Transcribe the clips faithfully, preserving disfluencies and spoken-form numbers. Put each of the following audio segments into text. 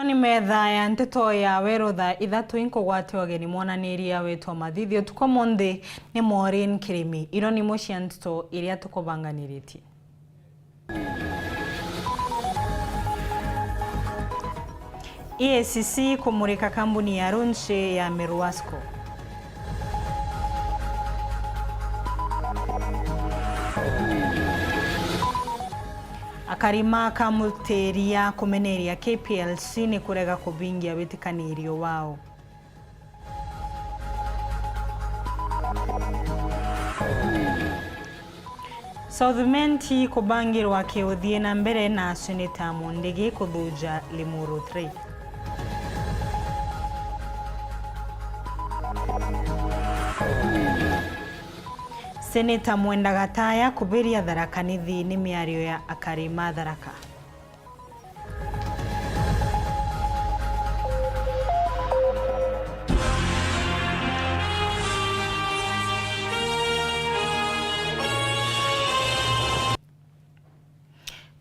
Ni metha ya nteto ya weru thaa ithatu, inkugwate ugeni mwananiria witwa Mathithi. Utuku munthi ni Maureen Kirimi. Iro ni imwe cia nteto iria tukubanganiritie. E A C C kumurika kambuni ya runchi ya Meru Wasco. Akari ma Kamutiria kumeneria K P L C ni kurega kubingia witikanirio wao. South Imenti kubangirwa kiuthii na mbere na Seneta Mundigi kuthuja Limuru three. Seneta Mwenda Gataya kubiria Tharaka Nithi ni miario ya akari ma Tharaka.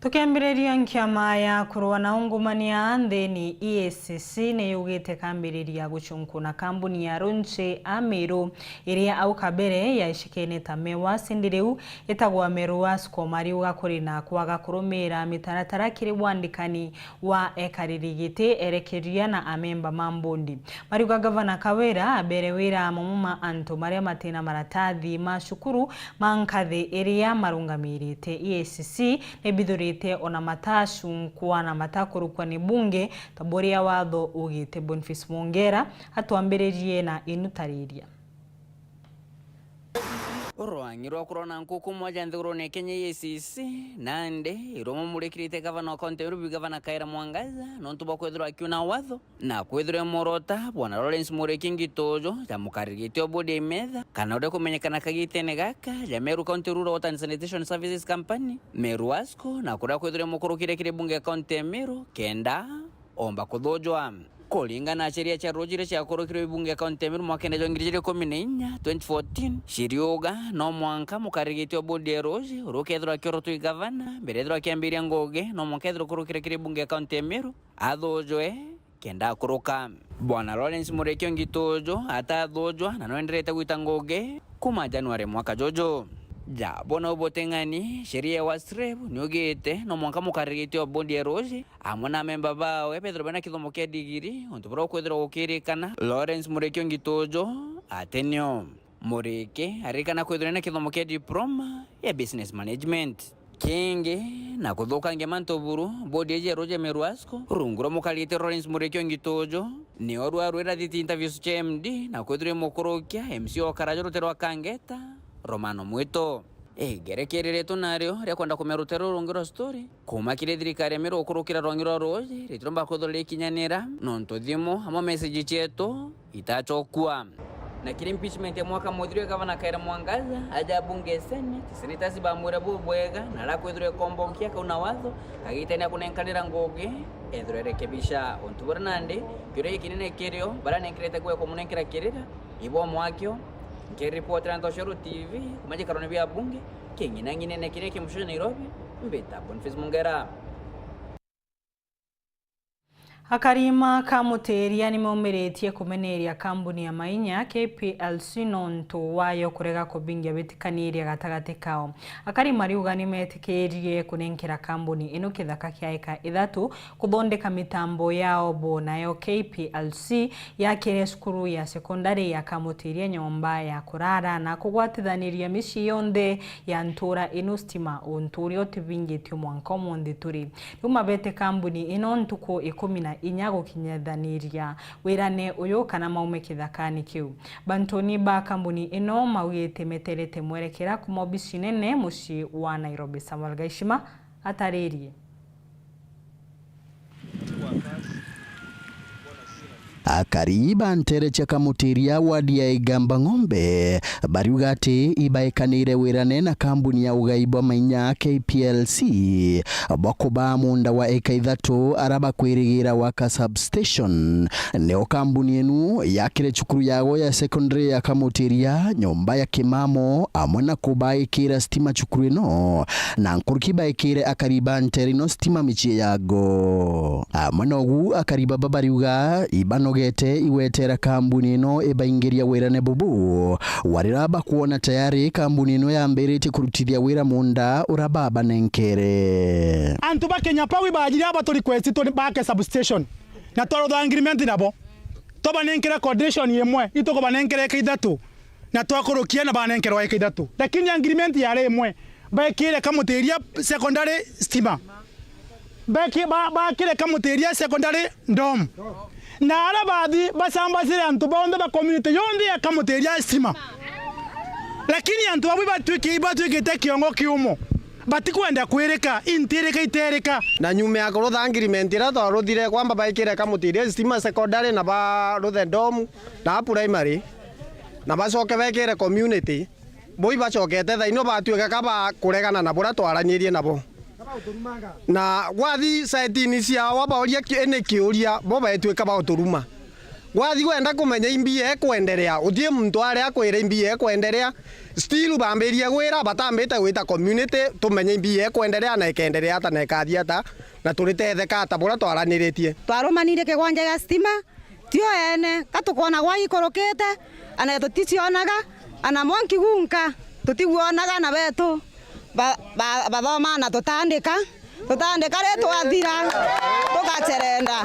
Tukiambiriria, nkiama ya kurua na ungumania nthini E A C C ni yugite kambiriria gucunkuna kambuni ya Runchi Amiru, iria au kabere yaicikene ta Mewa, indi riu itagwa Meru Wasco, mariuga kuri na kwaga kurumiira mitaratara kiri wandikani wa ekariri giti, erekeria na amemba ma mbondi. Mariuga Gavana Kawira abere wira momo ma antu maria matina maratathi ma cukuru ma nkathi iria marungamirite E A C C, ni bithurite ona matacunkwa na matakurukwa ni bunge ta buria watho ugite. Boniface Mwongera atwambiririe na inutariria. Rwangi rwa kurona nkuku moja nthigurune ya Kenya E A C C, nandi irumwe murikirite gavana wa kaunti ya Nairobi, Gavana Kawira Mwangaza, nontu bwa kwithirwa akiuna watho, na kwithirwa imworota Bwana Lawrence Muriiki Ngitojo, ja mukariri giti wa bodi ya imetha, kana uria kumenyekana kagitene gaka ja Meru County Rural Water and Sanitation Services Company, Meru Wasco, na kuria kwithirwa imukurukire kiri bunge ya kaunti ya Meru, kenda omba kuthujwa. Kuringana na sheria cia ruuji iria ciakurukirwe ibunge ya kaunti ya Meru mwakene jwa ngiri ijiri ikumi na inya, twenty fourteen, ciriuga no mwanka mukariri giti wa bodi ya ruuji, uria ukethirwa akiorotwa i gavana, mbere ethirwa akiambiria ngugi, no mwanka ethirwa ukurukire kiri bunge ya kaunti ya Meru, athujwe, kenda akuruka. Bwana Lawrence Muriiki Ngitojo atathujwa na nwenderete gwita ngugi kuma January mwaka juju. Ja bona ubuteng'ani, sheria ya WASREB niugite no mwanka mukariri giti wa bodi ya ruuji amwe na amemba bawe bethirwe bena kithomo kia digiri, untu buria ukwithirwa gukirikana Lawrence Muriiki Ngitojo atenio. Muriiki aririkana kwithirwa ena kithomo kia diploma ya business management. Kingi, na kuthukangia mantu buru, bodi iji ya ruuji ya Meru Wasco, rungu rwa mukariri giti Lawrence Muriiki Ngitojo, nio rwarwira thiti interviews cia M D, na kwithirwa imukurukia M C wa Karaju rutere rwa Kangeta, Romano Mwito. Igerekeria rietu nario ria kwenda kumenya rutere ruru rungi rwa story, kuma kiri thirikari ya Meru gukurukira rwangi rwa ruuji, ritiromba kwithirwa rikinyanira, nontu thimu amwe message cietu itacokua. Na kiri impeachment ya mwaka muthiru ya Gavana Kawira Mwangaza, aja bunge Senate, senators bamwira bubwega, na arakwithirwa ikombokia kau na watho, kagitene akunenkanira ngugi, ethirwa erekebisha. Untu buria nandi, kiuria gikinene kirio, baria nenkerete ngugi kumunenkera kirira, ibo mwakio. Nkiripotera Ntoshero T V, kuma gikarone bia bunge, king'inang'inene kiria ki mucii Nairobi, mbita Boniface Mungera. Akari ma Kamutiria nimaumiritie kumeneria kambuni ya Mainya K P L C nontu wayo kurega kubingia bitikaniria gatagati kao. Akari mariuga nimetikirie kunenkera kambuni ino kithaka kia eka ithatu kuthondeka mitambo yao bo, nayo K P L C yakire cukuru ya sekondari ya Kamutiria nyomba ya kurara na kugwatithaniria micii yonthe ya ntura ino stima, untu uria utibingitio mwanka umunthi turi. Riu mabete kambuni ino ntuku ikumi na inya gukinyithaniria wirane uyu kana maume kithakani kiu. Bantoni ba kambuni ino maugite meterete mwerekera kuma obisi nene mucii wa Nairobi. Samuel Gaishima ataririe. Akari ba nteere cia Kamutiria wadi ya Igamba Ng'ombe bariuga ati ibaekanire wirane na kambuni ya ugai bwa mainya K P L C bwa kubaa munda wa eka ithatu ara bakwirigira waka substation. Nio kambuni enu yakire cukuru yago ya secondary ya Kamutiria nyomba ya kimamo amwe na kubaikira stima cukuru ino, na nkuruki baikire akari ba nteere ino stima micii yago. Amwe nogu akari baba bariuga ibanogete igwetera kambuni ino ibaingiria wirane bubu, warira bakwona tayari kambuni ino yambiritie kurutithia wira munda ura babanenkere. Antu ba Kenya Power ibajire aba turi kwesi turi bake substation, na twarutha agreement nabo, twabanenkere coordination imwe, itukubanenkere eka ithatu, na twakurukia na banenkerwa eka ithatu, lakini agreement yari imwe, baikire Kamutiria secondary stima. Beki-, ba-, bakire Kamutiria secondary dome. Na ara bathi basambazire antu bonthe ba community yonthe ya Kamutiria stima. Lakini antu babu ibatwiki-, ibatwikite kiongo kiumo. Batikwenda kwirika, intirika iterika. Na nyuma ya kurutha agreement iria twaruthire kwamba baikire Kamutiria stima secondary na baruthe dome na primary, na bacoke bekire community, bo ibacokete thaino batuika ka ba kuregana na buria twaranirie nabo. Na gwathi saitini ciao, wabaoria ki-, ni kiuria, bo baituika ba uturuma. Gwathi wenda kumenya imbi ekwenderea, uthie muntu aria akwira imbi ekwenderea, still bambirie gwira, batambite gwita community, tumenye imbi ekwenderea na ikenderea ata na ikathia ata, na turitetheka ata buria twaraniritie. Twarumanire kigwanja gia stima, tio ene, ka tukoona gwa ikurukite, ana tuticionaga, ana mwanki gunka, tutigwonaga na betu ba-, ba-, bathoma na tutandika, tutandika ri twathira, tugacerenda.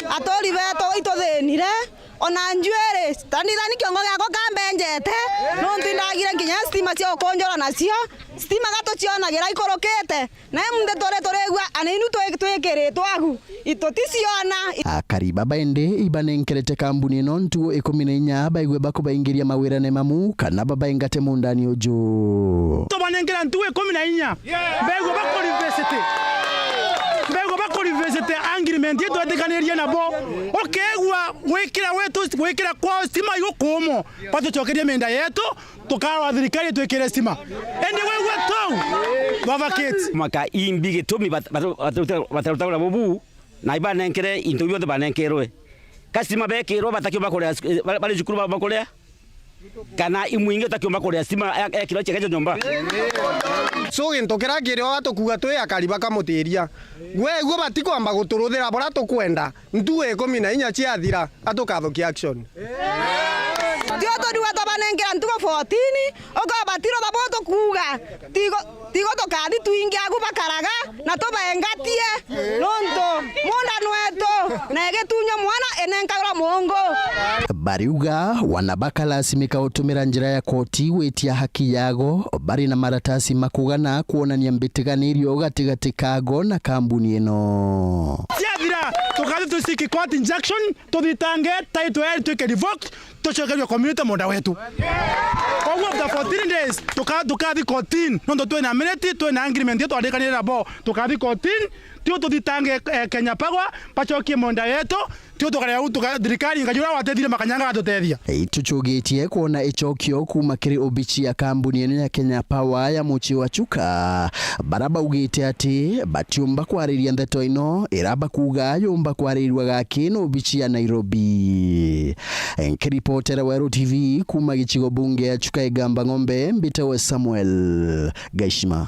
Aturi betu ituthinire, ona njuiri, tandithani kiongo giakwa kambenjete, nontu indagire nginya stima cia ukunjura nacio, stima ga tucionagira ikurukite, na imunthe turi turigua, ana inu twi-, twikiritwe agu, ituticiona. Akari baba indi ibanenkerete kambuni ino ntugu ikumi na inya baigue bakubaingiria mawirane mamu kana babaingate mundani uju. Tubanenkera ntugu ikumi na inya, baigue bakurivesete, baigue bakurivesete agreement itwetikanirie nabo. Ukeegua gwikira gwetu, gwikira kwao stima igukumo, batucokerie mienda yetu, tukarwa thirikari itwikire stima. Indi waigua tou, baba Kate. Maka imbi gitumi bat-, bat-, bat-, batarutagura bubu, na ibanenkere into bionthe banenkerwe. Ka stima bekirwe batakiumba kuria, eh, bari, bari cukuru ba, bakuria? Kana imwingi utakiumba kuria stima ya, ya kiro cheke nyomba? So gintu kiria kiri o tukuga twi akari ba Kamutiria. Gwe iguo batikwamba guturuthira buria tukwenda. Ntugu ikumi na inya ciathira, atukathukia action. Tio tudiwa twabanenkera ntugu fourteen, ukobatiro tabo tukuga, tigo, tigo tukathi twingi agu bakaraga, na tubaengatie, nontu munda nwetu, na igitunyo mwana enenkagirwa mungu. Bariuga wana bakalasimika utumira njira ya koti gwitia haki yago, bari na maratasi makugana kwonania mbitiganirio gatigati kago na kambuni ino. Ciathira, tukathi tusiki court injunction, tuthitange title yetu ituike revoked, tucokerwe community munda wetu. Koguo after fourteen days, tuka-, tukathi courtini, nontu twina minute, twina agreement yetu twandikanire nabo, tukathi courtini, tio tuthitange, eh, Kenya Power, bacokie munda yetu, tio tukarega gu-, tuka-, thirikari ngajura watethire makanyanga gatutethia. Itucugitie kwona icokio kuma kiri obici ya kambuni ino ya Kenya Power ya mucii wa Chuka, bara baugite ati batiumba kwariria ndeto ino ira bakuga yumba kwaririrwa gaki na obici ya Nairobi. Nkiripotera Weru T V kuma gicigo bunge ya Chuka Igamba Ng'ombe, mbitawe Samuel Gaishima.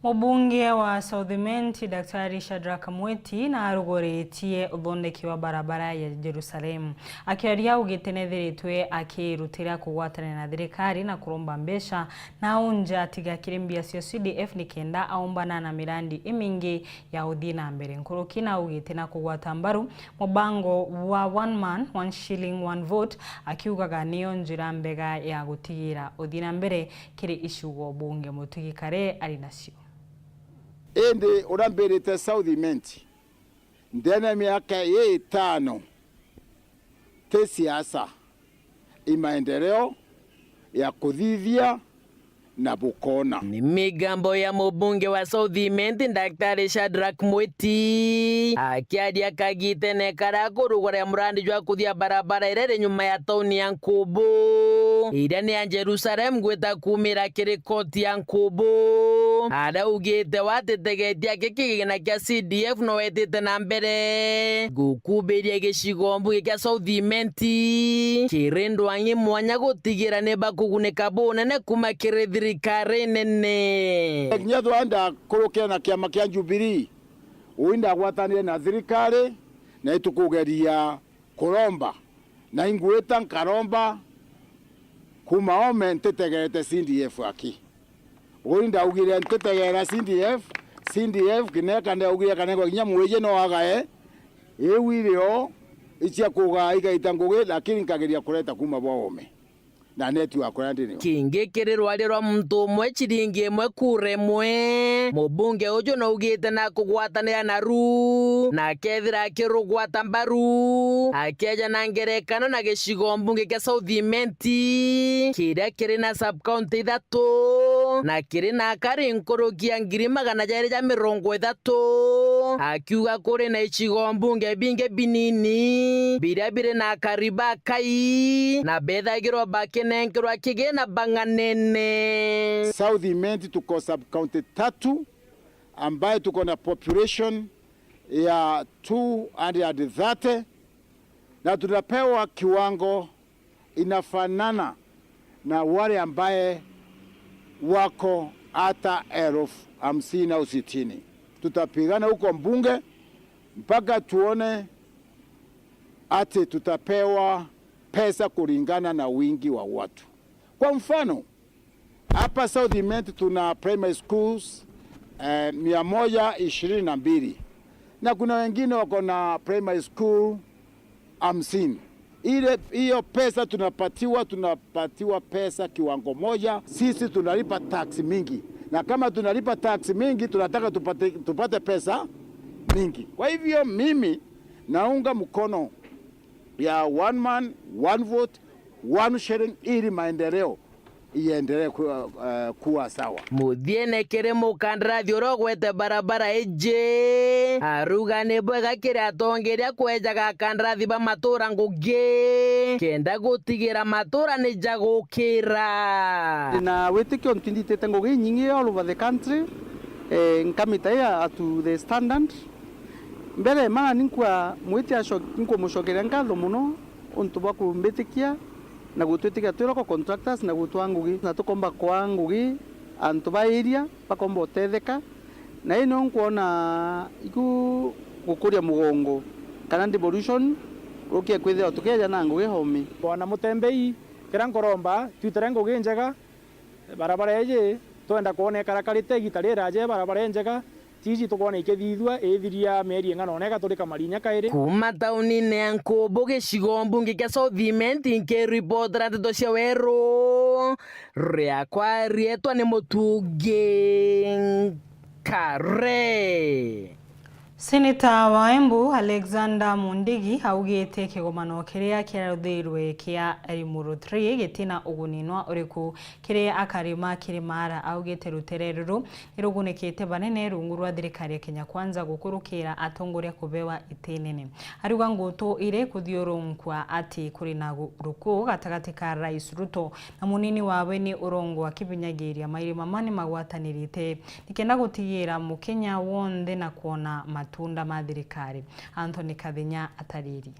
Mubunge wa South Imenti, Daktari Shadrack Mwiti, naaruguritie uthondeki wa barabara ya Jerusalem. Akioria augite nethiritwe akirutira kugwatania na thirikari na kuromba mbeca na aunja atiga kiri mbia cia C D F nikenda aumbana na mirandi imingi ya uthii na mbere. Nkuruki naugite na kugwata mbaru mubango wa one man, one shilling, one vote, akiugaga niyo njira mbega ya gutigira uthii na mbere kiri icigo bunge. Mutugi Kare ari nacio. Indi uria mbirite South Imenti, ndene ya miaka ii itano, ti siasa, i maendeleo ya kuthithia na bukona. Ni migambo ya mubunge wa South Imenti, Daktari Shadrack Mwiti, akiaria kagitene karia kurugura murandi jwa kuthia barabara iria iri nyuma ya tauni ya Nkubu, iria ni ya Jerusalem gwita kumira kiri koti ya Nkubu, aria augite we atitegetie aki kigina kia C D F no wetite na mbere gukubiria gicigo mbunge kia South Imenti kiri ndwang'i mwanya gutigira ni bakugunika bunene kuma kiri thirikari nene. Kinya twenda kurukira na kiama kia Jubilee, ui ndagwatanire na thirikari, na itukugeria kuromba, na ingwita nkaromba kuma ome ntitegerete C D F aki. Ui ndaugire ntitegeera C D F, C D F kineka ndaugire kanengwa kinya mwiji no agae, iu irio icia kugaa igaita ngugi, lakini nkageria kureta kuma bwa ome. Na neti wakwa ndini. Kingi kiri rwaria rwa muntu umwe ciringi imwe kura imwe. Mubunge uju naugite na kugwatanira naru, na akethira akirugwata mbaru, akeja na ngerekano na gicigo mbunge kia South Imenti, kiria kiri na sub-county ithatu, na kiri na akari nkuruki ya ngiri magana jairi ja mirongo ithatu, akiuga kuri na icigo mbunge bingi binini biria biri na akari bakai, na bethagirwa bakinenkerwa kigina bang'anene. South Imenti tuko sub-county tatu, ambaye tuko na population ya two hundred thirty, na tunapewa kiwango inafanana na wale ambaye wako hata elfu hamsini au sitini. Tutapigana huko mbunge mpaka tuone ati tutapewa pesa kulingana na wingi wa watu. Kwa mfano, hapa South Imenti tuna primary schools, eh, mia moja ishirini na mbili. Na kuna wengine wako na primary school hamsini. Ile, hiyo pesa tunapatiwa, tunapatiwa pesa kiwango moja. Sisi tunalipa tax mingi. Na kama tunalipa tax mingi, tunataka tupate, tupate pesa mingi. Kwa hivyo mimi naunga mkono ya one man, one vote, one shilling ili maendeleo iendelee kuwa, eh, kuwa sawa. Muthiene kiri mukandarathi uria ugwete barabara iji, aruga ni bwega kiri atongeria kwejaga akandarathi ba matura ngugi, kenda gutigira matura ni jagukira. Ndina witikio ntu inditite ngugi inyingi all over the country, eh, nkamita ya to the standard. Mbere, mana ninkwa mwiti aco-, nkumucokeria nkatho mono untu bwa kumbitikia na gutwitikia twi local contractors na gutwaa ngugi, na tukomba kwaa ngugi antu ba area bakomba utetheka. Na ii nio nkwona iku gukuria mugongo kana devolution rukie kwithirwa tukeja na ngugi home. Bwana Mutembei, kiria nkuromba, twitere ngugi njega, barabara iji twenda kwona ikarakarite igita riraja, barabara injega, tiji tukwona ikithithua, ithiria mieri ing'ana ona igaturika marinya kairi. Kuma taunine ya Nkubu, gicigo mbunge kia South Imenti, nkiripotera nteto cia weru, riakwa rietwa ni Mutungi Nkare. Seneta wa Embu, Alexander Mundigi, augite kigomano kiria kiaruthirwe kia Limuru three gitina uguni nwa uriku kiri akari ma Kirimara. Augite rutere ruru ni rugunikite banene rungu rwa thirikari ya Kenya Kwanza gukurukira atongoria kubewa iti nene. Ariuga ngutu iri kuthiurunkua ati kuri na gu-, ruku gatagati ka Rais Ruto na munini wawe ni urongo akibinyagiria mairi mama ni magwatanirite nikenda gutigira Mukenya wonthe na kwona matunda ma thirikari. Anthony Kathinya atariri.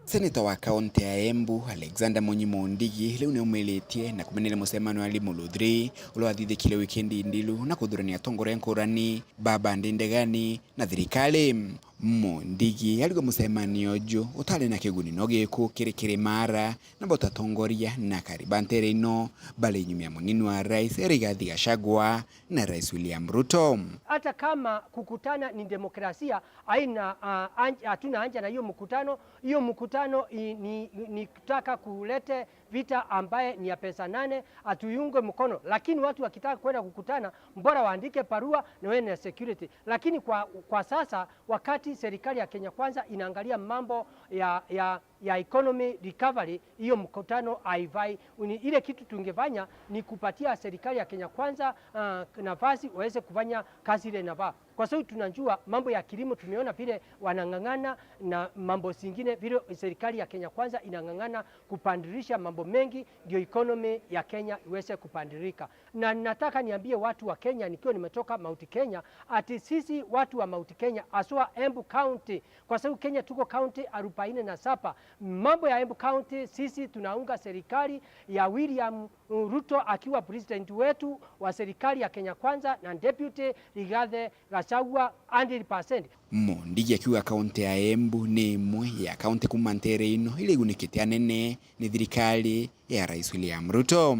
Seneta wa kaunti ya Embu, Alexander Munyi Mundigi, riu ni aumiritie na kumeneria mucemanio wa Limuru three uria wathithikire wikendi nthiru na kuthurania atongoria nkurani, baba ndi ndegani na thirikari. Mundigi ariuga mucemanio uju utari na kiguni no giku kiri Kirimara, na botatongoria na akari ba ntere ino bari nyuma ya munini wa rais Rigathi Gachagua na Rais William Ruto. Hata kama kukutana ni demokrasia, haina, ah, anj-, hatuna haja na hiyo mkutano. Hiyo mkutano i-, ni, ni kutaka kulete vita ambaye ni ya pesa nane, hatuiunge mkono. Lakini watu wakitaka kwenda kukutana, bora waandike barua na wawe na security. Lakini kwa, kwa sasa, wakati serikali ya Kenya Kwanza inaangalia mambo ya, ya, ya economy recovery, hiyo mkutano haifai. Uni-, ile kitu tungefanya ni kupatia serikali ya Kenya Kwanza, ah, nafasi waweze kufanya kazi ile inafaa. Kwa sababu tunajua mambo ya kilimo, tumeona vile wanang'ang'ana na mambo zingine, vile serikali ya Kenya Kwanza inang'ang'ana kupandirisha mambo mengi, ndio economy ya Kenya iweze kupandirika. Na nataka niambie watu wa Kenya, nikiwa nimetoka Mount Kenya, ati sisi watu wa Mount Kenya, haswa Embu County, kwa sababu Kenya tuko county arobaini na saba. Mambo ya Embu County, sisi tunaunga serikali ya William Ruto akiwa president wetu wa serikali ya Kenya Kwanza na Deputy Rigathi Gachagua hundred percent. Mundigi akiuga kaunti ya Embu ni imwe ya kaunti kuma ntere ino iria igunikite anene ni thirikari ya Rais William Ruto.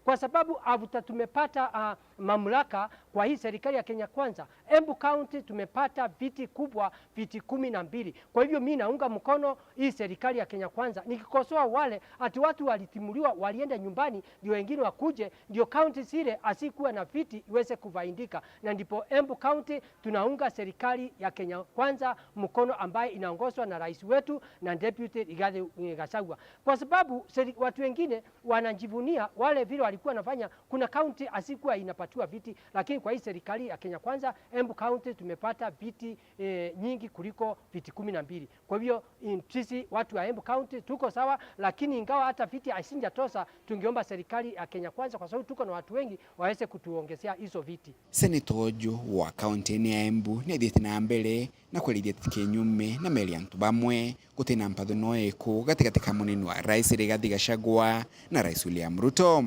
Kwa sababu after tumepata, ah, mamlaka kwa hii serikali ya Kenya Kwanza, Embu County tumepata viti kubwa, viti kumi na mbili. Kwa hivyo mi naunga mkono hii serikali ya Kenya Kwanza, nikikosoa wale ati watu walitimuliwa walienda nyumbani ndio wengine wakuje, ndio county zile asikuwa na viti iweze kufaidika. Na ndipo Embu County tunaunga serikali ya Kenya Kwanza mkono ambaye inaongozwa na rais wetu na Deputy Rigathi, eh, Gachagua. Kwa sababu seri-, watu wengine wanajivunia wale vile walikuwa wanafanya. Kuna county asikuwa inapatiwa viti, lakini kwa hii serikali ya Kenya Kwanza, Embu County tumepata viti, eh, nyingi kuliko viti kumi na mbili. Kwa hivyo, in, sisi watu wa Embu County tuko sawa, lakini ingawa hata viti hasinjatosa, tungeomba serikali ya Kenya Kwanza, kwa sababu tuko na watu wengi, waweze kutuongezea hizo viti. Seneta uju wa kaunti ya Embu ni athiite na mbere na kwerithia ati kinyume na meri antu bamwe, gutina mpatho no iku gatigati ka munini wa rais Rigathi Gachagua na Rais William Ruto.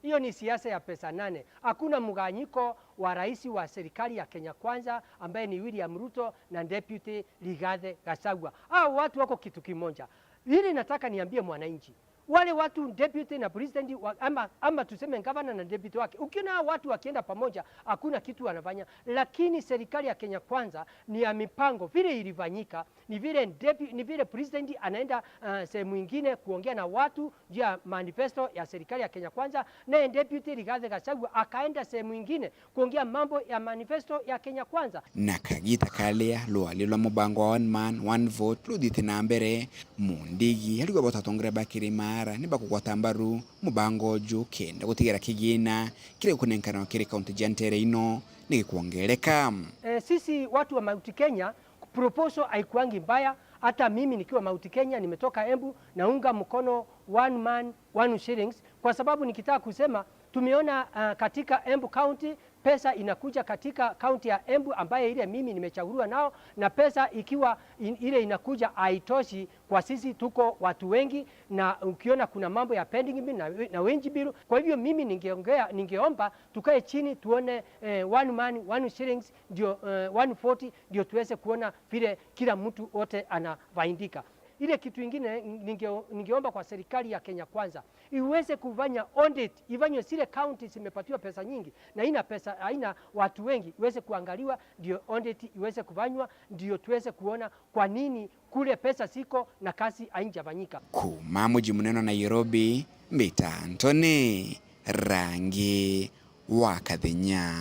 Hiyo ni siasa ya pesa nane. Hakuna mgawanyiko wa rais wa serikali ya Kenya Kwanza ambaye ni William Ruto na Deputy Rigathi Gachagua. Hao watu wako kitu kimoja. Ili nataka niambie mwananchi, wale watu deputy na president wa, ama, ama tuseme gavana na deputy wake, ukiona hao watu wakienda pamoja, hakuna kitu wanafanya. Lakini serikali ya Kenya Kwanza ni ya mipango, vile ilifanyika, ni vile depu-, ni vile president anaenda, ah, sehemu ingine kuongea na watu juu ya manifesto ya serikali ya Kenya Kwanza, naye deputy Rigathi Gachagua akaenda sehemu ingine kuongea mambo ya manifesto ya Kenya Kwanza. Na kagita karia rwari rwa mubango wa one man, one vote ruthiite na mbere, Mundigi arigwa bota atongeria ba Kirimara ni bakugwata mbaru mubango uju kenda gutigira kigina kiria gikunenkanwa kiri kaunti ja ntere ino ni gikwongereka. Eh, sisi watu wa Mount Kenya, proposal haikuangi mbaya. Hata mimi nikiwa Mount Kenya, nimetoka Embu, naunga mkono one man, one shillings, kwa sababu nikitaka kusema, tumeona, ah, katika Embu County, pesa inakuja katika kaunti ya Embu ambaye ile mimi nimechaguliwa nao, na pesa ikiwa in-, ile inakuja haitoshi kwa sisi, tuko watu wengi, na ukiona kuna mambo ya pending bill na, na wage bill. Kwa hivyo mimi ningeongea, ningeomba tukae chini tuone, eh, one man, one shillings, ndio, eh, one forty, ndio tuweze kuona vile kila mtu wote anafaidika. Ile kitu ingine ninge-, ningeomba kwa serikali ya Kenya Kwanza iweze kufanya audit, ifanywe zile counties zimepatiwa pesa nyingi na haina pesa, haina watu wengi, iweze kuangaliwa, ndio audit iweze kufanywa, ndio tuweze kuona kwa nini kule pesa ziko na kazi haijafanyika. Kuma muji munene wa Nairobi, mbita Anthony Rangi wa Kathenya.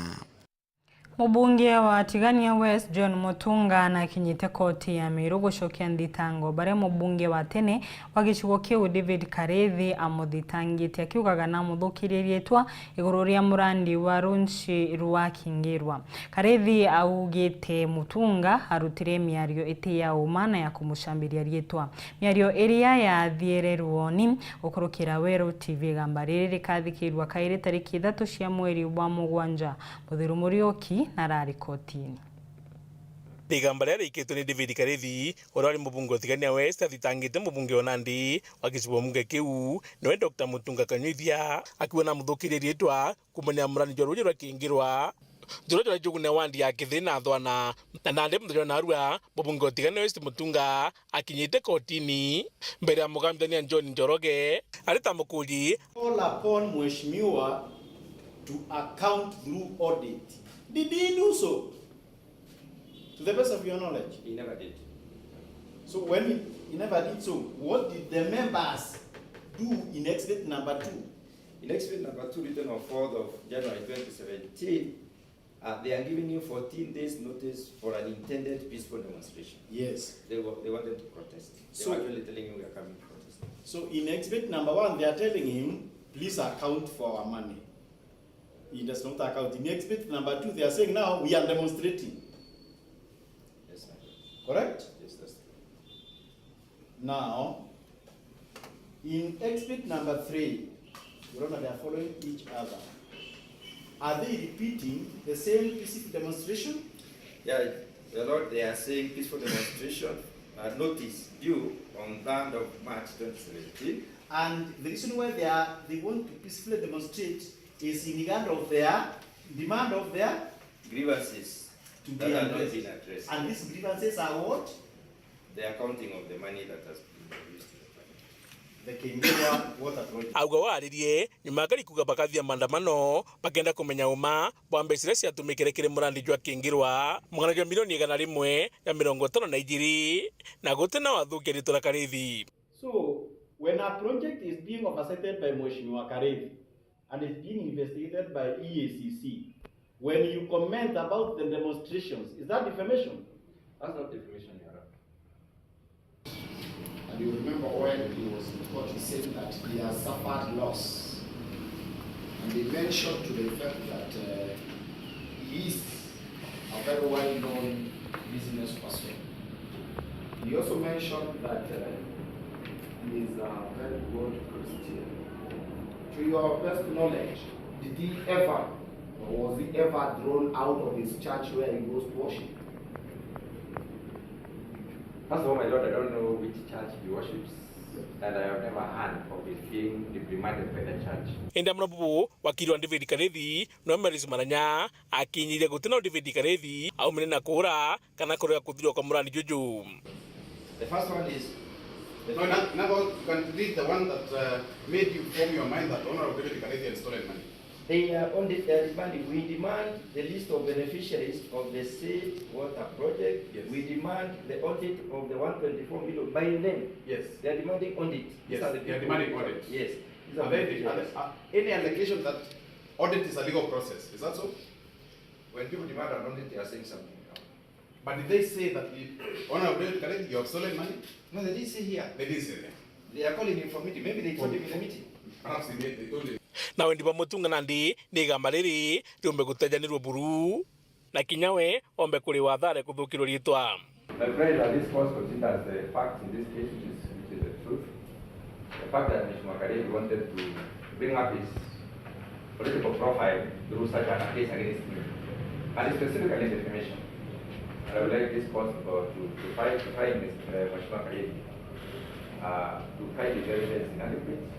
Mubunge wa Tigania West John Mutunga nakinyite koti ya Meru gucokia nthitango baria mubunge wa tene wa gicigo kiu David Karithi amuthitangite akiugaga namuthukiririe riitwa iguru ria murandi wa runci rwa Kingirwa. Karithi augite Mutunga arutire miario iti ya uma na ya kumucambiria riitwa. Miario iria yathiere ruoni gukurukira Weru T V. Igamba riri rikathikirwa kairi tariki ithatu cia mweri wa mugwanja. Muthiru Muriuki na arari kotini. Igamba riria riikitwe ni David Karithi, uria wari mubunge wa Tigania West, athitangite mubunge wa Nandi wa gicigo bunge kiu, niwe Doctor Mutunga Kanyuithia, akiuga namuthukirie riitwa kumenya murani jwa ruuji rwa Kingirwa, juria jwari jugune wandi ya Kithiri na Thwana. Na nandi muthenya wa narua, mubunge wa Tigania West Mutunga akinyite kotini mbere ya mugambithania John Njoroge, ari ta mukuri. Call upon Mheshimiwa to account through audit. Did he do so? To the best of your knowledge? He never did. So when he, he never did so, what did the members do in exhibit number two? In exhibit number two, written on fourth of January twenty seventeen, Uh, they are giving you fourteen days notice for an intended peaceful demonstration. Yes. They, wa- they wanted to protest. They So- were actually telling you we are coming to protest. So in exhibit number one, they are telling him, "Please account for our money." He does not account. In exhibit number two, they are saying, "Now we are demonstrating." Yes, sir. Correct? Yes, that's true. Now, in exhibit number three, you know, they are following each other. Are they repeating the same peaceful demonstration? Yeah, the Lord, they are saying peaceful demonstration uh, notice due on third of March twenty seventeen. And the reason why they are they want to peacefully demonstrate is in regard of their demand of their Grievances to that be are not addressed. Being addressed. And these grievances are what? The accounting of the money that has been used in the project. The Kingirwa water project. Auga waririe nyuma akari kuga bakathia maandamano bakenda kumenya uma bwa mbeca iria ciatumikire kiri murandi jwa Kingirwa mugana jwa milioni igana rimwe ya mirongo itano na ijiri, na guti na wathukia ritwa ria Karithi. So, when a project is being oversighted by Mheshimiwa Karithi and is being investigated by E A C C, when you comment about the demonstrations, is that defamation? That's not defamation, Your Honor. And you remember when he was in court, he said that he has suffered loss. And he mentioned to the effect that uh, he is a very well-known business person. He also mentioned that uh, he is a very good Christian. To your best knowledge, did he ever, or was he ever thrown out of his church where he goes to worship? First of all, my Lord, I don't know which church he worships, and I have never heard of his being reprimanded by the church. Indi amwe na bubu, wakiri wa David Karithi, no Maurice Maranya, akinyirie guti na David Karithi aumire na kuura kana kurega kuthirwa kwa murandi juju. The first one is the No, now, now you can read the one that uh, made you form your mind that Honorable David Karithi had stolen money. They are on the, they are demanding, we demand the list of beneficiaries of the said water project. Yes. We demand the audit of the one twenty-four million by name. Yes. They are demanding audit. These Yes, are the they are people. demanding audit. Yes. These are Are they, beneficiaries. are they, uh, any allegation that audit is a legal process, is that so? When people demand an audit, they are saying something. But did they say that the Honorable David Karithi, you have stolen money? No, they didn't say here. They didn't say that. They are calling him for meeting. Maybe they told him in a meeting. Perhaps they, they told him. Na wendi bwa mutunga nandi ni igamba riri riumbe gutejanirua buru, na kinya we ombe kuriwa athare kuthukirwa riitwa. I pray that this court considers the facts in this case, which is, which is the truth. The fact that Mheshimiwa Karithi wanted to bring up his political profile through such a case against me, and specifically defamation. And I would like this court to, to, to find, to find Mister Mheshimiwa Karithi, uh, to find his evidence inadequate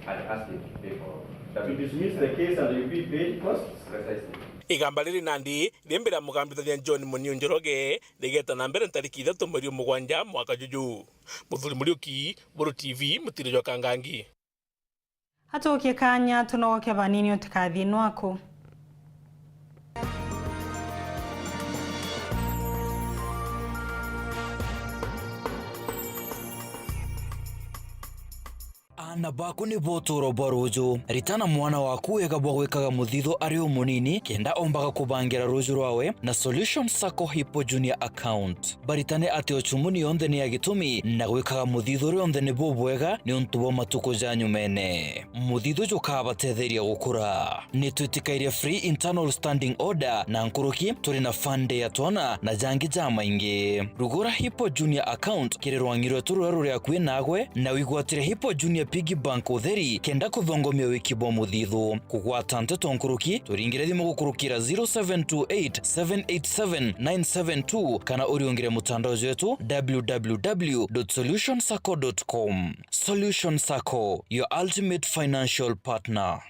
and ask him to pay for To dismiss the case and you be paid costs? Precisely. Igamba riri nandi ri mbere ya mugambithania John Muniu Njoroge rigeta na mbere ntariki ithatu mweri wa mugwanja mwaka juju. Muthuri Muriuki, Buru T V, mutiro jwa Kangangi. Atukie kanya tunogoke banini utikathie nwaku. Aana baku ni bo utuuro bwa ruuju. Ritana mwana waku wega bwa gwikaga muthithu ari umunini, kenda ombaga kubangira ruuju rwawe na Solution Sacco Hippo Junior Account. Baritane ati ucumuni yonthe ni ya gitumi, na gwikaga muthithu rionthe ni bubwega niuntu bwa matuku ja nyumene. Muthithu jukabatetheria gukura. Ni twitikairie free internal standing order na nkuruki, turi na fund ya twana na jangi jamaingi. Rugura Hippo Junior Account kiri rwang'i rwetu ruria ruri akui nagwe, na wigwatire Hippo Junior Piggy Bank utheri kenda kuthongomia wiki bwa muthithu. Kugwata nteto nkuruki, turingire thimu gukurukira zero seven two eight, seven eight seven, nine seven two kana uriungire mutandao jwetu w w w dot solution sacco dot com. Solution Sacco, your ultimate financial partner.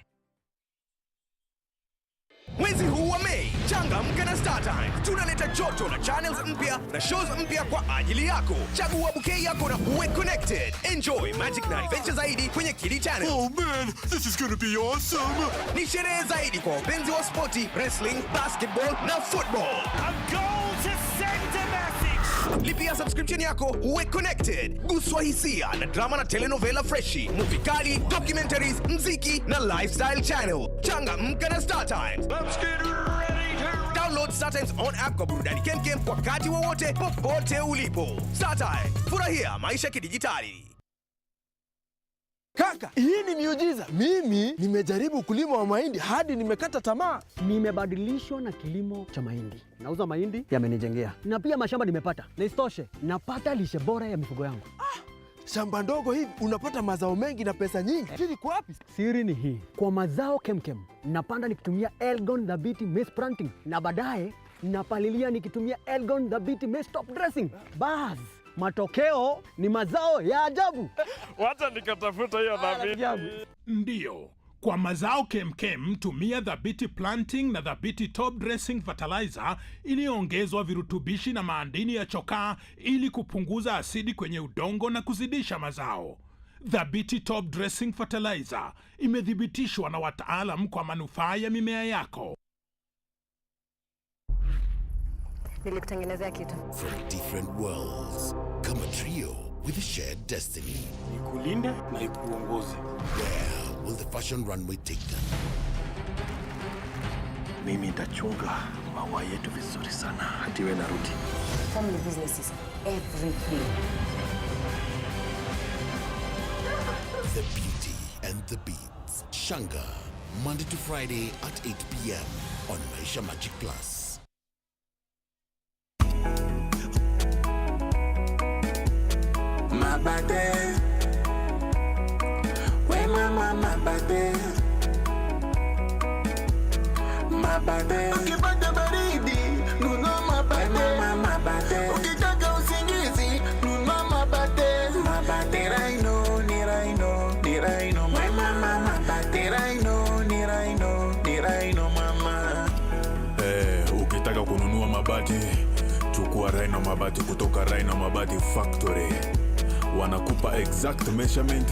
Mwezi huu wa Mei, changamka na StarTimes. Tunaleta joto na channels mpya na shows mpya kwa ajili yako. Chagua bouquet yako na uwe connected. Enjoy magic na adventure zaidi kwenye Kidi Channel. Oh man, this is gonna be awesome. Ni sherehe zaidi kwa wapenzi wa spoti, wrestling, basketball na football. A goal to send a message. Lipia subscription yako uwe connected. Guswa hisia na drama na telenovela freshi, movie kali, documentaries, mziki na lifestyle channel. Changamka na StarTimes. Let's get ready to Download StarTimes on app kwa burudani kemkem wakati wowote, popote ulipo. StarTimes, furahia maisha kidijitali. Kaka, hii ni miujiza. Mimi nimejaribu ukulima wa mahindi hadi nimekata tamaa. Nimebadilishwa na kilimo cha mahindi. Nauza mahindi, yamenijengea. Na pia mashamba nimepata. Na isitoshe, napata lishe bora ya mifugo yangu. Shamba ndogo hivi, unapata mazao mengi na pesa nyingi. Siri iko wapi? Siri ni hii. Kwa mazao kemkem, napanda nikitumia Elgon Dhabiti Maize Planting, na baadaye napalilia nikitumia Elgon Dhabiti Maize Top Dressing. Bas, matokeo ni mazao ya ajabu. Wacha nikatafuta hiyo Dhabiti. Ajabu. Ndio. Kwa mazao kemkem, tumia Dhabiti Planting na Dhabiti Top Dressing Fertilizer iliyoongezwa virutubishi na maandini ya chokaa ili kupunguza asidi kwenye udongo na kuzidisha mazao. Dhabiti Top Dressing Fertilizer imethibitishwa na wataalam kwa manufaa ya mimea yako. Nilikutengenezea kitu. From different worlds, come a trio with a shared destiny. Ikulinde na ikuongoze. Where will the fashion runway take them? Mimi nitachunga maua yetu vizuri sana. Hatiwe narudi. Family business is everything. The Beauty and the Beat. Shanga, Monday to Friday at eight p m on Maisha Magic Plus. Mabate. We mama mabate. Mabate. Ukipata baridi, nunua mabate. We mama mabate. Ukitaka usingizi, nunua mabate. Mabate. Ni Rhino, ni Rhino, ni Rhino, mama, mama. Ni Rhino, ni Rhino, ni Rhino, mama. Eh, ukitaka kununua mabati, chukua Rhino Mabati kutoka Rhino Mabati Factory. Wanakupa exact measurement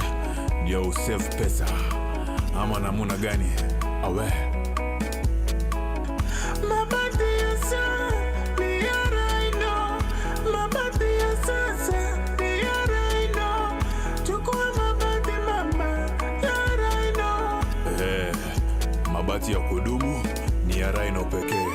ndio usave pesa. Ama namuna gani? Awe. Mabati ya sa-, ni ya Rhino. Mabati ya sasa ni ya Rhino. Chukua mabati mama ya Rhino. Eh, mabati ya kudumu ni ya Rhino pekee.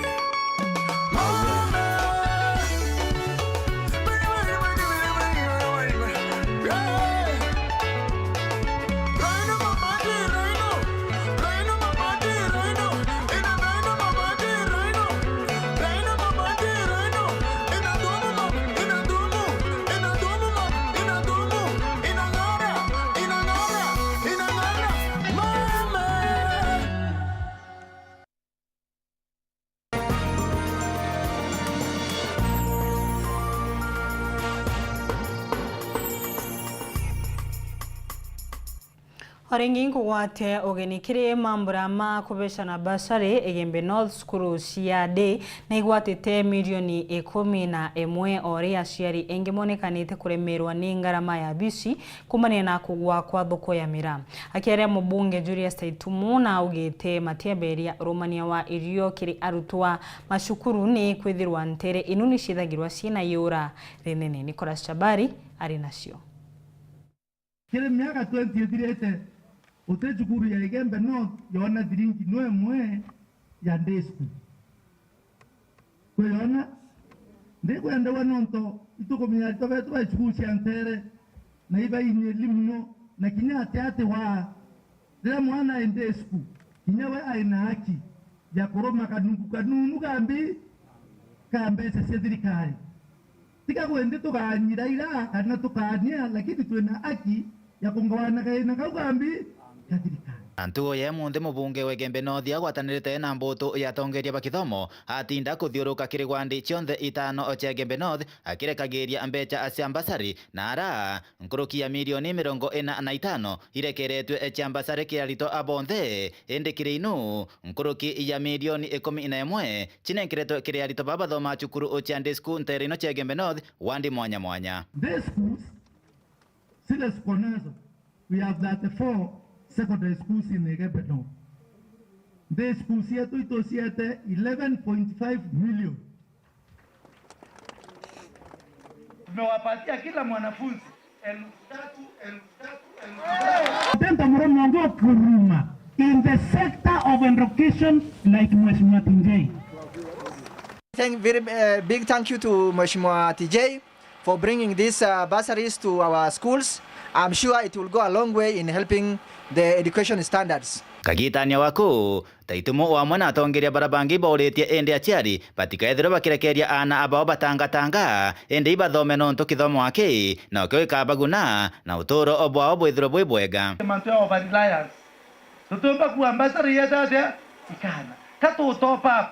O ringi nkugwate ugeni kiri mambura ma kubecana bursary Igembe North, cukuru cia day na igwatite milioni ikumi na imwe, o ri aciari ingi monekanite kuremerwa ni ngarama ya bisi kumania na kugwa kwa thoko ya miraa. Akiaria mubunge Julius Taitumu na augite matiaberia urumania wa irio kiri arutwa macukuru ni kwithirwa ntere inu ni ciithagirwa ciina iura rinene. Nicholas Chabari ari nacio. Kiri miaka twenty ithirite, guti cukuru ya Igembe North yoona thiringi no imwe ya day school. Kwiyona, ndikwendewa nontu itukumenya aritwa betu ba cukuru cia ntere, na ibainyeli muno, na kinya ati ati wa riria mwana ai day school, kinya we ai na haki ya kuruma kanungu kanunu kambi ka mbeca cia thirikari. Tiga gwendi tukaanyira ira kana tukaania, lakini twina haki ya kungawana kaina kau kambi ka thirikari. Na ntugo ya munthi, mubunge wa Igembe North agwatanirite na mbutu ya atongeria ba kithomo atinda kuthiuruka kiri wandi cionthe itano cia Igembe North, akirekagiria mbeca cia mbasari na ara nkuruki ya milioni mirongo ina na itano irekeretwe cia mbasari kiri aritwa a bonthe, indi kiri inu nkuruki ya milioni ikumi na imwe cinenkeretwe kiri aritwa baba bathomaa cukuru cia day school ntere ino cia Igembe North, wandi mwanya mwanya. Day schools, zile ziko nazo, we have thirty-four secondary schools in Igembe North. Day schools yetu ituciete eleven point five million. Tumewapatia kila mwanafunzi elfu tatu, elfu tatu, elfu tatu. Tenta muremwa ngo kuruma in the sector of education like Mheshimiwa Tinjei. Thank, very, uh, big thank you to Mheshimiwa T J for bringing these, uh, bursaries to our schools. I'm sure it will go a long way in helping the education standards. Kagitania waku, Taitumo o amwe na atongeria bara bangi ibauritie indi aciari batikaethirwe bakirekeria aana abao batangatanga, indi ibathome nontu kithomo aki nokio gikabaguna na uturo bwao bwithirwe bwi bwega. Mantu ya over reliance. Tutiumba kuua mbasari yetu atia? Ikana. Ka tu top up.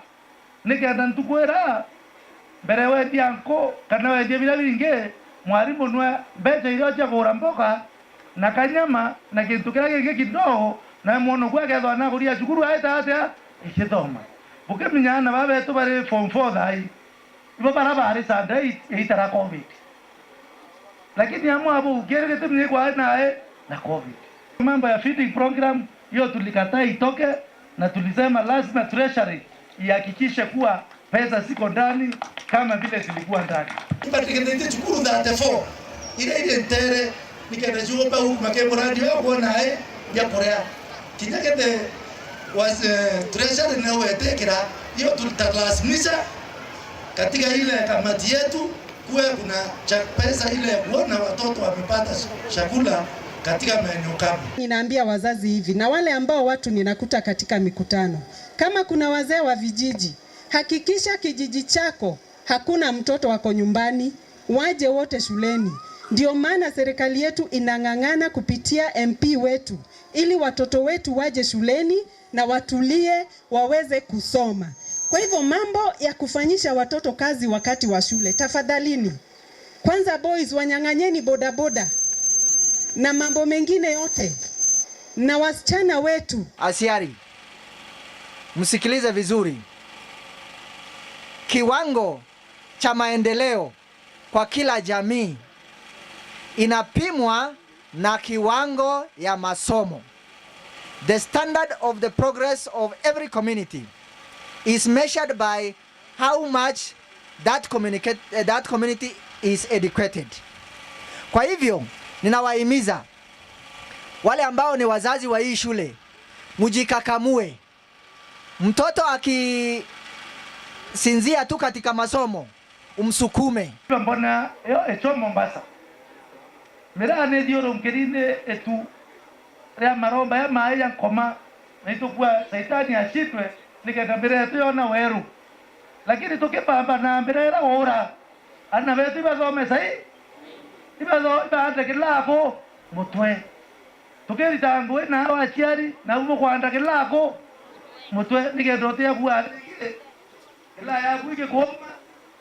Nikenda ntuku ira, mbere wendia nku, kana wendia biria bingi, mwarimu nwe mbeca iria cia kugura mboga, na kanyama, na kintu kiria kingi kidogo, na mwana uku akethwa nakuria cukuru aita atia? Ikithoma. Bukimenya aana baba betu bari form four thaa ii, ibo bara bari standard eight, eight ara covid. Lakini amwe abo ukiri gitumi ni kwari nae na covid. Mambo ya feeding program, hiyo tulikataa itoke, na tulisema lazima treasury ihakikishe kuwa pesa ziko ndani kama vile zilikuwa ndani. Ibatigithitie cukuru thirty-four iria iri ntere, nikenda ciumba u make muradi wa kuona ai bia kuria. Kinya kende was, eh, treasury na wetikira, hiyo tutalazimisha katika ile kamati yetu kuwe kuna cha-, pesa ile ya kuona watoto wamepata ch-, chakula katika maeneo kame. Ninaambia wazazi hivi, na wale ambao watu ninakuta katika mikutano, kama kuna wazee wa vijiji, hakikisha kijiji chako hakuna mtoto wako nyumbani, waje wote shuleni. Ndio maana serikali yetu inang'ang'ana kupitia M P wetu, ili watoto wetu waje shuleni na watulie, waweze kusoma. Kwa hivyo, mambo ya kufanyisha watoto kazi wakati wa shule, tafadhalini. Kwanza, boys, wanyang'anyeni bodaboda na mambo mengine yote, na wasichana wetu. Asiari, msikilize vizuri. Kiwango cha maendeleo kwa kila jamii inapimwa na kiwango ya masomo. The standard of the progress of every community is measured by how much that communicate-, eh, that community is educated. Kwa hivyo, ninawahimiza wale ambao ni wazazi wa hii shule, mjikakamue. Mtoto akisinzia tu katika masomo, umsukume. Mbona yo echo Mombasa. Miraa ni thiurunkirini itu ria maromba ya mai ya nkoma, na itukua Saitani acindwe, nikenda miraa yetu yona weru. Lakini tukipamba na mbira ira ura, ana betu ibathome sai, ibatho-, ibaande kilaa ku mutwe. Tukirita ngui na aciari, nau bukwanda kilaa ku mutwe, nikenda utia kuga atirikire. Kilaa yaku igikuuma,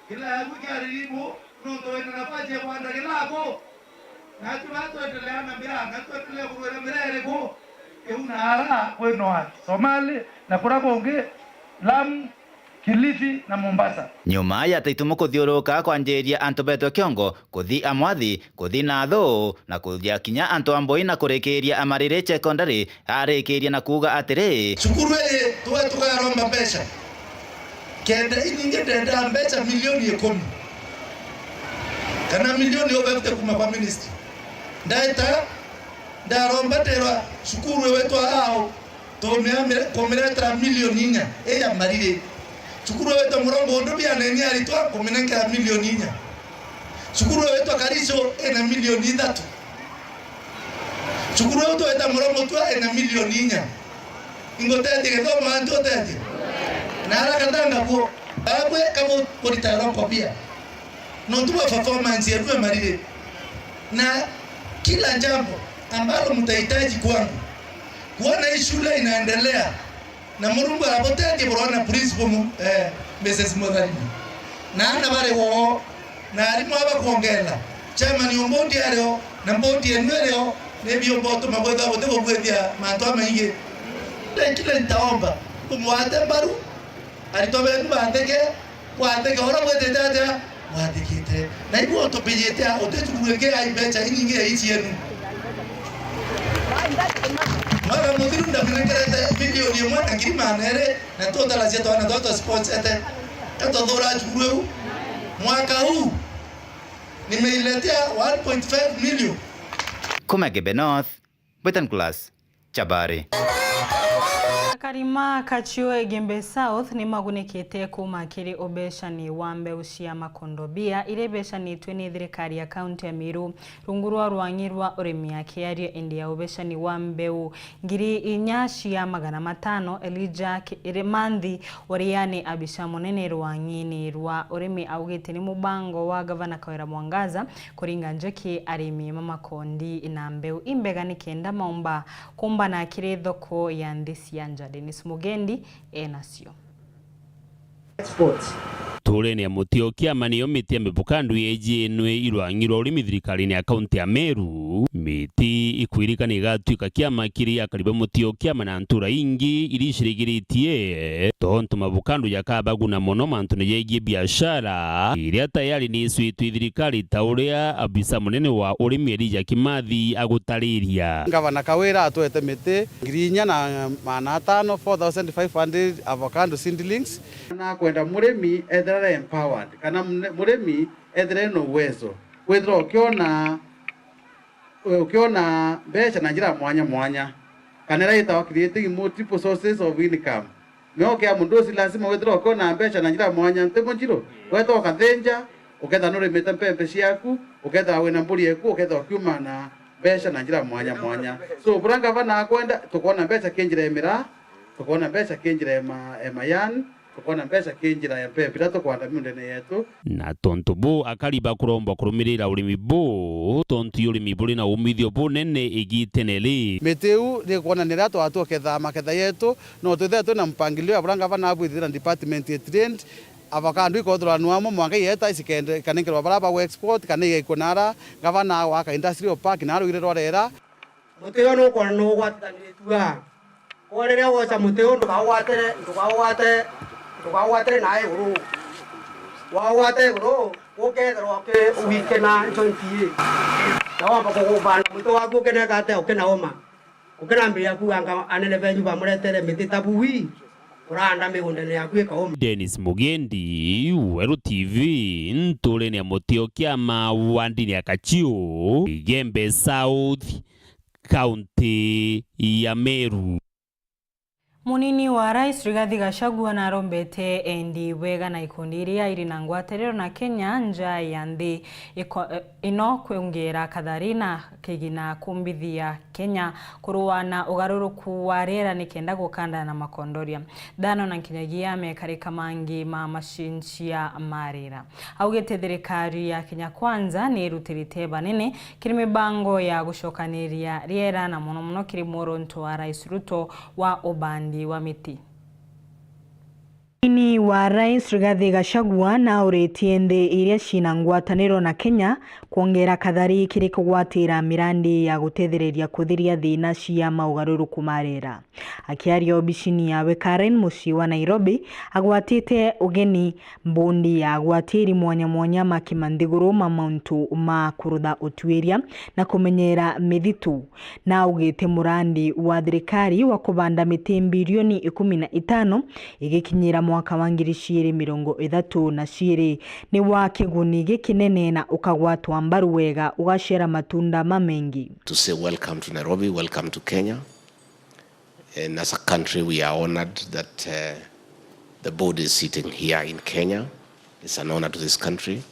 kilaa yaku ikiariribu, nontu wina nafasi ya kwanda kilaa ku. Natu batwendelea na miraa, na twendelee kurwira miraa iriku? Iu na ara kwinoa Somali, na kura kungi, Lamu, Kilifi na Mombasa. Nyuma ya Taitumo kuthiuruka kwanjiria antu betwe kiongo, kuthi Amwathi, kuthi Nathu, na kuja kinya antu a Mbui na kurikiria Amariri Secondary, arikiria na kuuga atiri, cukuru ii tuwe tukaromba mbeca. Kenda iningi ndendaa mbeca milioni ikumi kana milioni ufefute kuma kwa ministry. Ndaita, ndaromba, nderwa cukuru ii witwa Ao, tumia-, kumiretera milioni inya ii ya Mariri. Cukuru ii witwa Murongo Undu bianeni aritwa kuminenkera milioni inya. Cukuru ii witwa Karicho ina milioni ithatu. Cukuru ii twita Murongo Tua ina milioni inya. Ingutethia githomo antu utethia. Na ara katanga kuo. Babwe kabu kurita roko bia. Nontu bwa performance yenu ya Mariri. Na kila jambo ambalo mtahitaji kwangu, kuona hii shule inaendelea, na Murungu arabutethie burona principal mu-, eh, Missus Mutharima. Na ana bari woo, na arimu aba kwongela. Chairman o board ario, na board yenu irio, ni biumba utuma bwethwa buti kugwithia mantu amaingi. Kile, kile nitaomba, kumwate mbaru, aritwa benu batheke, bwathike uria bwitite atia? Bwathikite. Na ibu utupijite a, uti cukuru ingi ai mbeca inyingi ya ici yenu. Mwaka muthiru ndaminengerete milioni imwe na ngiri magana eri, na tutaracia twana twa twa sports ete. Ka twathura cukuru iu. Mwaka huu, nimeiletea one point five million. Kuma Gebe North, Britain Class, Chabari. Karima ka Chiu Igembe South ni magunikite kuuma kiri ubecani wa mbeu cia makondobia iria ibecanitue ni thirikari ya kaunti ya Meru rungu rwa rwang'i rwa urimi. Akiaria indi ya ubecani wa mbeu ngiri inya cia magana matano, Elijah Ki-, Manthi, uria ni abisa munene rwang'ini rwa urimi, augite ni mubango wa Gavana Kawira Mwangaza kuringa njoki arimi ma makondi na mbeu imbega nikenda maumba kumbana kiri thoko ya nthi cia nja. Dennis Mugendi enacio. Exports. Ntuurene ya Muti o Kiama niyo miti ya mibukandu yeejiinwe i rwang'i rwa urimi thirikarine ya kaunti ya Meru. Miti ikwirikana igatwika kiama kiri akari ba Muti o Kiama na ntuura ingi iria icirigiritie, tontu mabukandu jakabaguna mono mantune jegie biashara iria tayari ni icwitwe i thirikari, ta uria abisa munene wa urimi Elijah Kimathi agutariria. Gavana Kawira atwete miti ngiri inya na magana atano, four thousand five hundred avocado seedlings. Na kwenda murimi ethira ari empowered, kana mune-, murimi ethira ena uwezo, withira ukiona, ukiona mbeca na njira mwanya mwanya, kana ira itagwa creating multiple sources of income. Mioke ya mundu ucio lazima withira ukiona mbeca na njira mwanya, nti munjiru? Weta ukathinja, uketha nurimite mpembe ciaku, uketha wina mburi eku, uketha ukiuma na mbeca na njira mwanya mwanya. So, bura ngavana akwenda, tukwona mbeca ki njira ya miraa, tukwona mbeca ki njira ya ma-, ya mayani, tukwona mbeca ki njira ya mpembe iria tukwanda miundene yetu. Na tontu buu, akari bakurombwa kurumirira urimi buu, tontu i urimi buri na umithio bunene igitene ri. Miti iu ni kwonania riria twatua ketha maketha yetu, no twithire twina mpangilio ya bura ngavana abwithire na department ya trade, avocado ikothurwa nwa amwe mwanka igeeta, isikende-, ikanenkerwa bara ba export, kana igaikua nara ngavana agwaka industrial park na rwire rwa rera. Muti uyu nukwona nugwatithaniritue aa. Kwa riria woca muti uyu, ndukaugwatire, ndukaugwate, ndukaugwatire na iguru. Waugwate iguru, ukethirwa uki-, ugikena joint ii. Na wamba kugubanda muti waku ukeneka atia, ukena uma. Ukenambiria kuuga anga anene benyu bamuretere miti ta bui, uranda migundene yaku ikauma. Dennis Mugendi, Weru T V, ntuurene ya Muti o Kiama wa ndini ya Kachiu, Igembe South, kaunti ya Meru. Munini wa Rais Rigathi Gachagua narombete endi bwega na ikundi iria iri na ngwataniro na Kenya nja ya nthi iko-, ino kwongera kathari na kigina kumbithia Kenya kurua na ugaruruku wa riera nikenda gukandana na makondoria, thano na nkinyagia mekarika mangi ma macincia ma riera. Augite thirikari ya Kenya Kwanza ni irutirite banene kiri mibango ya gucokaniria riera na mono mono kiri mworoto wa Rais Ruto wa ubandi wa miti. Munini wa Rais Rigathi Gachagua nauritie nthi iria ciina ngwataniro na Kenya kwongera kathari kiri kugwatira mirandi ya gutethereria kuthiria thina cia maugaruruku ma riera. Akiaria obicini yawe Karen, mucii wa Nairobi, agwatite ugeni mbundi ya agwatiri mwanya mwanya ma kimanthiguru ma mauntu ma kurutha utuiria na kumenyera mithitu. Naugite murandi wa thirikari wa kubanda miti mbirioni ikumi na itano igikinyira mwaka wa ngiri ciiri mirongo ithatu na ciiri ni wa kiguni gikinene na ukagwatwa mbaru wega, ugaciara matunda mamengi. To say welcome to Nairobi, welcome to Kenya. And as a country, we are honored that, uh, the board is sitting here in Kenya. It's an honor to this country.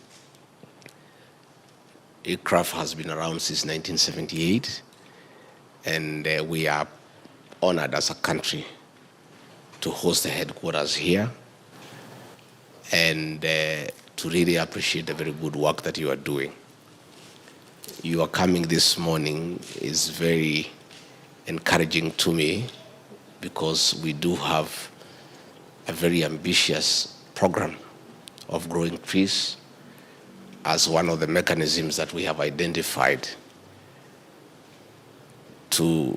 ICRAF has been around since nineteen seventy-eight, and, uh, we are honored as a country to host the headquarters here and, uh, to really appreciate the very good work that you are doing. Your coming this morning is very encouraging to me because we do have a very ambitious program of growing trees as one of the mechanisms that we have identified to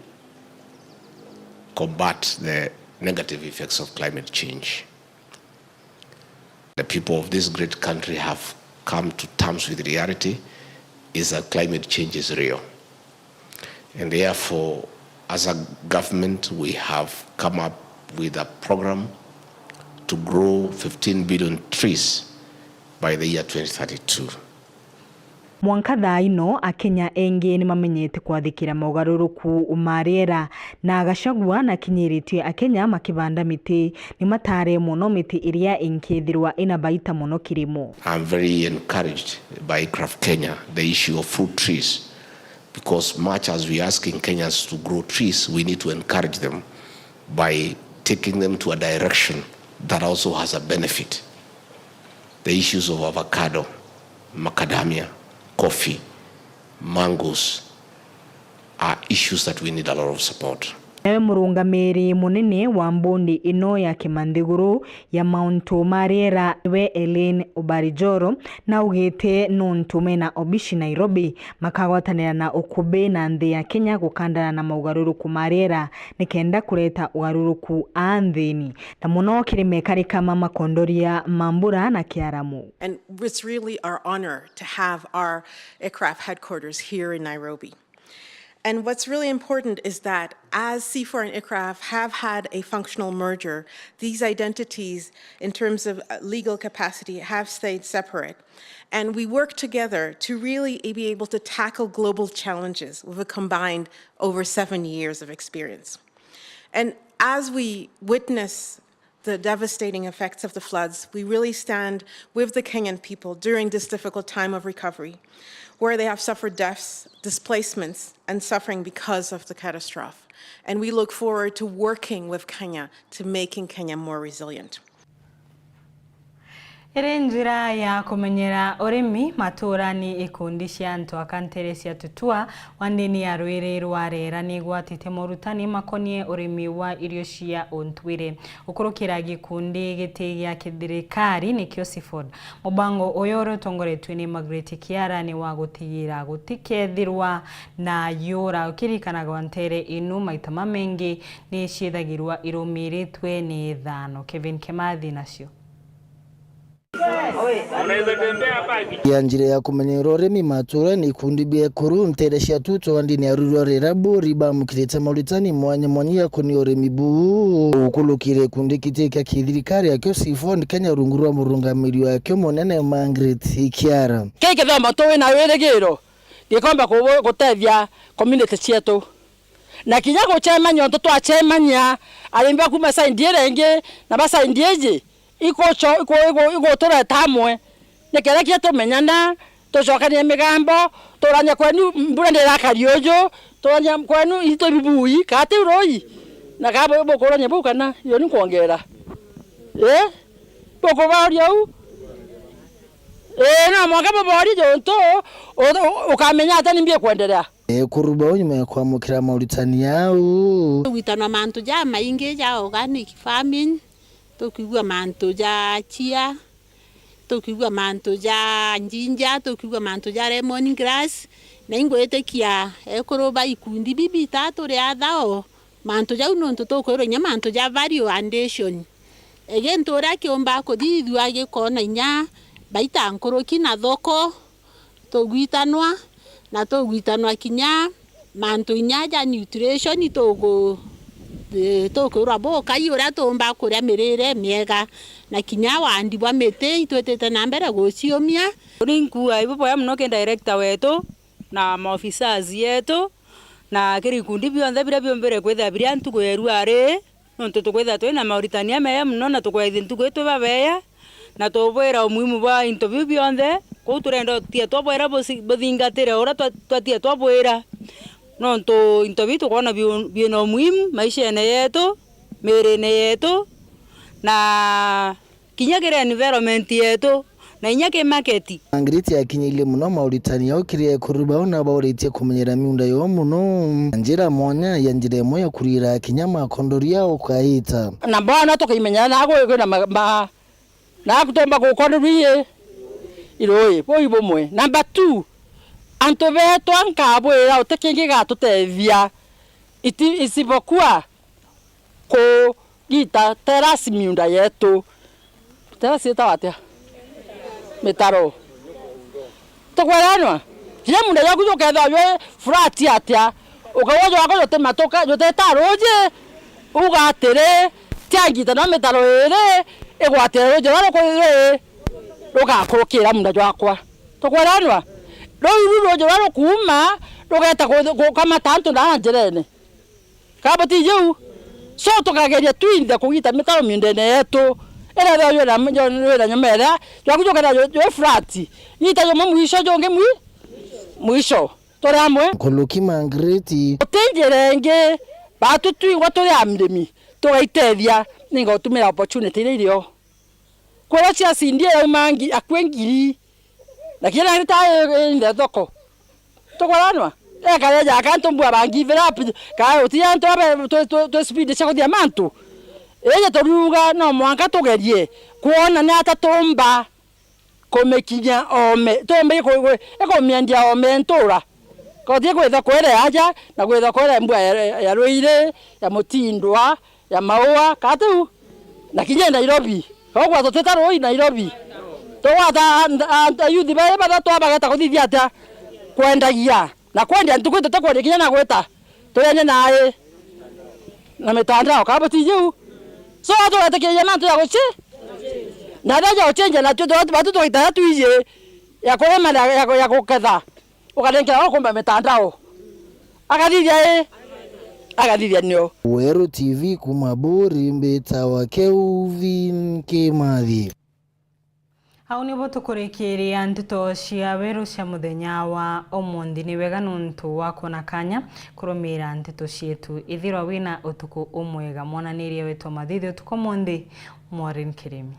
combat the negative effects of climate change. The people of this great country have come to terms with reality is that climate change is real. And therefore, as a government, we have come up with a program to grow fifteen billion trees by the year twenty thirty-two. Mwanka thaa ino, Akenya eengi ni mamenyete kwathikira maugaruruku ma riera, na Gachagua nakinyiritie Akenya makibanda miti. Ni matare mono miti iria inkethirwa ina baita mono kirimo. I'm very encouraged by ICRAF Kenya, the issue of fruit trees, because much as we are asking Kenyans to grow trees, we need to encourage them by taking them to a direction that also has a benefit. The issues of avocado, macadamia, coffee, mangoes are issues that we need a lot of support. Nawe murungamiri munene wa mbundi ino ya kimanthiguru ya mauntu ma riera, we Elaine Obarijoro, naugite nontu mena obici Nairobi, makagwatanira na ukubi na nthi ya Kenya gukandana na maugaruruku ma riera nikenda kureta ugaruruku aa nthini, na muno kiri mekarika ma makondoria ma mbura na kiaramu. And it's really our honor to have our ICRAF headquarters here in Nairobi. And what's really important is that as C four and ICRAF have had a functional merger, these identities, in terms of, uh, legal capacity, have stayed separate. And we work together to really be able to tackle global challenges with a combined over seventy years of experience. And as we witness the devastating effects of the floods, we really stand with the Kenyan people during this difficult time of recovery, where they have suffered deaths, displacements, and suffering because of the catastrophe. And we look forward to working with Kenya to making Kenya more resilient. Iri njira ya kumenyera urimi maturani, ikundi cia antu aka ntere cia Tutua wa ndini ya Rwiri rwa Rera ni igwatite morutani makonie urimi wa irio cia untwire. Gukurukira gikundi giti gia kithirikari nikio CIFORD, mubango uyu uria utongoretue ni Margaret Kiara ni wa gutigira gutikethirwa na yura. Ukirikanagwa ntere inu maita mamengi ni ciithagirwa irumiritwe ni ithano. Kevin Kimathi nacio. Ya njira ya kumenyera urimi matura ni ikundi bia ekuru ntere cia Tutua wa ndini ya Rwiri rwa Rera buri bamukirite morutani mwanya mwanya ya kunia urimi buu. Ukurukire ikundi kiti kia kithirikari akio CIFORD Kenya rungu rwa murungamiri wakio munene Margaret Kiara. Kii kithomo twina wirigiro gikomba kubu-, gutethia community cietu. Na kinya gucemania, untu twacemania, arimi ba kuma side iria ingi na ba side iji, iguco-, igu-, igu-, igutureta amwe, nikenda kinya tumenyana, tucokanie migambo, turanie kwenu mbura ndirakari uju, turanie kwenu itu bibui, kana tiu rui, na kana bu-, bukurania buu kana iyo ni nkwongera. Ii? Bukuboria uu? Ii, no mwanka buborie juntu u-, u-, ukamenya atia ni mbi ikwenderea. Ekuru bau nyuma ya kwamukira morutani au. Tugwitanwa mantu jamaingi ja organic farming, tukwigua mantu ja chia, tukwigua mantu ja njinja, tukwigua mantu ja lemon grass, na ingwitikia ekuru ba ikundi bibi ta turi athao, mantu jau nontu tukwirwa inya mantu ja value addition. Gintu uria kiumba kuthithua gikona inya baita nkuruki na thoko, tugwitanwa, na tugwitanwa kinya mantu inya ja nutrition tugu-, eh, tukwirwa bukai uria tuumba kuria mirire miega, na kinya wandi bwa miti itwitite na mbere guciumia. Ni nkuuga ibuboya mono ki director wetu na maofficers yetu na kiri ikundi bionthe biria biumbire kwithira biria ntuku ya irua ri. Nontu tukwithirwa twina mauritania meya mono, na tukwithia ntuku ii twi babeya, na tubwira umuhimu bwa into biu bionthe. Kwou turenda utie twabwira busi-, buthingatire uria twa-, twatie twabwira, nontu into biu tukwona biu-, biina umuhimu maishene yetu, miirine yetu, na kinya kiri environment yetu, na inya ki market. Margaret akinyiirie mono mauritani au kiri ekuru bau na abauritie kumenyera miunda yoo mono. Njira mwanya ya njira imwe ya kuriira kinya makondoria ukaita. Na mbona tukimenyera na kwina ma, ma, na kutomba gukondoria irui bui bumwe. Number two, antu betwa nkabwira uti kingi gatutethia iti-, isipokuwa kugita terrace miunda yetu. Terrace itawa atia? Mitaro. Tukweranwa? Kinya munda jwaku jukethirwa jwi flat atia, ukauga jwakwa jutimatuka, jutita ruji, uga atiri, tia ngita no mitaro iri igwatire ruji ruria ruku-, rui rugakurukira munda jwakwa. Tukweranwa? Ruu iru ruuji ruria rukuuma, rugeeta ku-, gukamata antu na njirene. Ka buti jiu? So tukageria twinthe kugita mitaro miundene yetu, iria ethirwa yina, yina nyuma iria, jwaku jukethirwa jwi, jwi flat. Gita jumwe mwisho, jungi mwi-, mwisho. Turi amwe. Nkuruki Margaret. Guti njira ingi, batu twingwa turi arimi, tugaitethia, ninga utumira opportunity iria irio. Kwirwa cia C D A yauma ngi-, akue ngiri. Na kinya nari ta i-, inde thoko. Tukwaranwa? Ekare jaka antu mbua bangi vira pi-, ka uti antu abe twi, twi, twi speed cia kuthia mantu. Ije turiuga no mwanka tugerie kwona ni ata tumba kumikinya ome. Tumba iku-, iku-, ikumiendia ome ntura. Kothi kwitha kwere aja, na kwitha kwere mbua ya, ya Ruiri, ya Mutindwa, ya Maua, ka tiu? Na kinya Nairobi. Tugwata tuteta ruu Nairobi. Tugwata a-, a-, ayuthi bairi bathatu aba bageta kuthithia atia? Kwendagia. Na kwendia ntuku tutikwendia kinya na gwita. Turenye nae. Na mitandao, ka buti jiu? So, atugetikiria mantu ya guci? Na rija ucenjia na tu, tu, batu twaita twiji ya kurima na ya, ya guketha. Ukanenkera ukumba mitandao. Akathithia ii? Akathithia nio. Weru T V kuma Buri, mbitawa Kelvin Kimathi. Au nibo tukurikiiria nteto cia Weru cia muthenya wa umunthi. Ni wega nuntu wa kwona kanya kurumiira nteto cietu. Ithirwa wina utuku umwega. Mwananiria wetu wa mathithi utuku umunthi, Maureen Kirimi.